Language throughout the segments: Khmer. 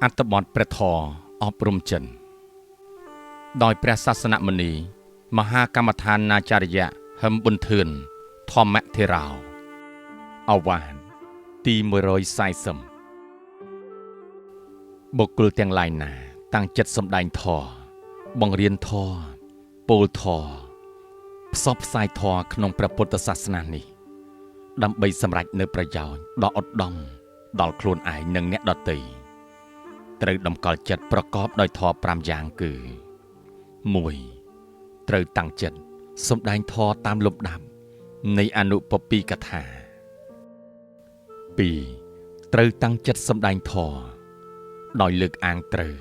អត្ថបទព្រះធម៌អប់រំចិនដោយព្រះសាសនមុនីមហាកម្មដ្ឋានាចារ្យហឹមប៊ុនធឿនធម្មថេរោអវាទទី140បុគ្គលទាំងឡាយណា តាំងចិត្តសម្ដែងធម៌បង្រៀនធម៌ពោលធម៌ផ្សព្វផ្សាយធម៌ក្នុងព្រះពុទ្ធសាសនានេះ ដើម្បីសម្រេចនូវប្រយោជន៍ដ៏ឧត្តមដល់ខ្លួនឯងនិងអ្នកដទៃត្រូវតម្កល់ចិត្តប្រកបដោយធម៌5យ៉ាងគឺ1ត្រូវតាំងចិត្តសម្ដែងធម៌តាមលំដាប់នៃអនុពពីកថា2ត្រូវតាំងចិត្តសម្ដែងធម៌ដោយលើកអាងត្រូវ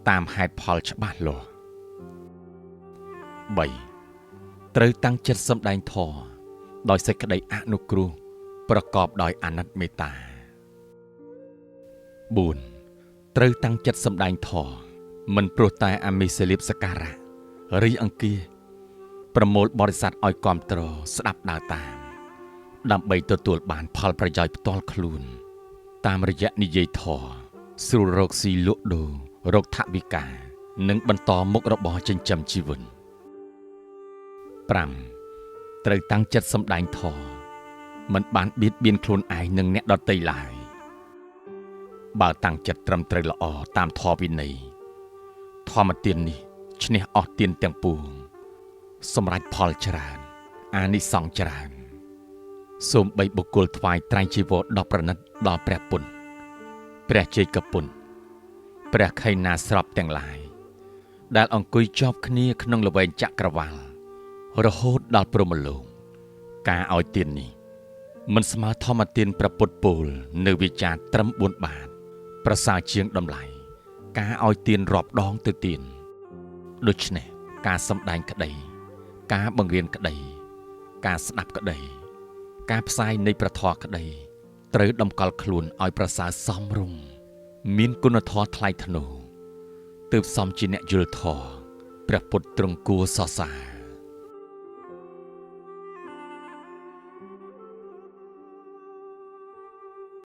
តាមហេតុផលច្បាស់លាស់3ត្រូវតាំងចិត្តសម្ដែងធម៌ដោយសេចក្តីអនុគ្រោះប្រកបដោយអាណិតមេត្តា4ត្រូវតាំងចិត្តសម្ដែងធម៌មិនព្រោះតែអាមិសលាភសក្ការៈឬអង្គាប្រមូលបរិស័ទឲ្យគាំទ្រស្ដាប់ដើរតាមដើម្បីទទួលបានផលប្រយោជន៍ផ្ទាល់ខ្លួនតាមរយៈនិយាយធម៌ស្រួលរកស៊ីលក់ដូររកថវិកានិងបន្តមុខរបរចិញ្ចឹមជីវិត5ត្រូវតាំងចិត្តសម្ដែងធម៌មិនបានបៀតបៀនខ្លួនឯងនិងអ្នកដទៃឡើយបើតាំងចិត្តត្រឹមត្រូវល្អតាមធម៌វិន័យធម្មទាននេះឈ្នះអស់ទានទាំងពួងសម្រេចផលច្រើនអានិសង្សច្រើនសូមបីបុគ្គលថ្វាយត្រៃជីវរដ៏ប្រណិតដល់ព្រះពុទ្ធព្រះជ័យកពុទ្ធព្រះខៃណាស្របទាំងឡាយដែលអង្គុយជាប់គ្នាក្នុងល្វែងចក្រវាលរហូតដល់ព្រហ្មលោកការឲ្យទាននេះមិនស្មើធម្មទានព្រះពុទ្ធពោលនៅវិចារត្រឹម4បាតប្រសើរជាងតម្លៃការឲ្យទានរាប់ដងទៅទានដូច្នេះការសម្ដែងក្តីការបង្រៀនក្តីការស្ដាប់ក្តីការផ្សាយនៃព្រះធម៌ក្តីត្រូវតម្កល់ខ្លួនឲ្យប្រសើរសមរម្យមានគុណធម៌ថ្លៃថ្នូរទើបសមជាអ្នកយល់ធម៌ព្រះពុទ្ធទ្រង់គួរសរសើរ